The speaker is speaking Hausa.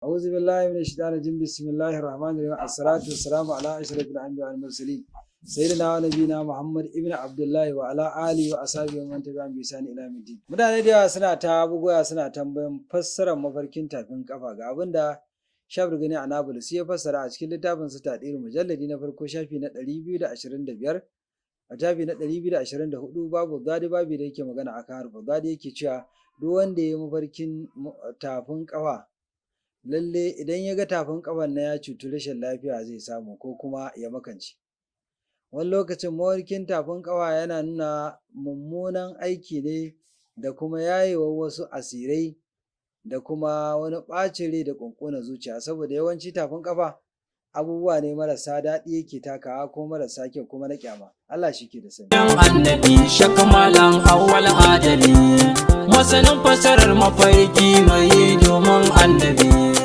أعوذ بالله من الشيطان الرجيم. بسم الله الرحمن الرحيم. الصلاة والسلام على أشرف الأنبياء والمرسلين، سيدنا ونبينا محمد ابن عبد الله وعلى آله وأصحابه ومن تبعهم بإحسان إلى يوم الدين. Mutane da yawa suna ta bugowa suna tambayan fassarar mafarkin tafin kafa. Ga abin da Shabir Gani Anabulus ya fassara a cikin littafin su Tadiru, mujalladi na farko, shafi na 225 a shafi na 224, babu gadi, babu da yake magana akan harfa gadi. Yake cewa duk wanda ya yi mafarkin tafin kafa, lalle idan ya ga tafin kafan na ya cutu, rashin lafiya zai samu ko kuma ya makance. Wani lokacin mafarkin tafin kafa yana nuna mummunan aiki ne da kuma yayewar wasu asirai da kuma wani ɓacin rai da ƙunƙunar zuciya, saboda yawanci tafin kafa abubuwa ne marasa daɗi yake takawa, ko marasa kyau, kuma na ƙyama. Allah shi ke da sani. Annabi shakamalan awwal adali, masanin fasarar mafarki mai domin annabi.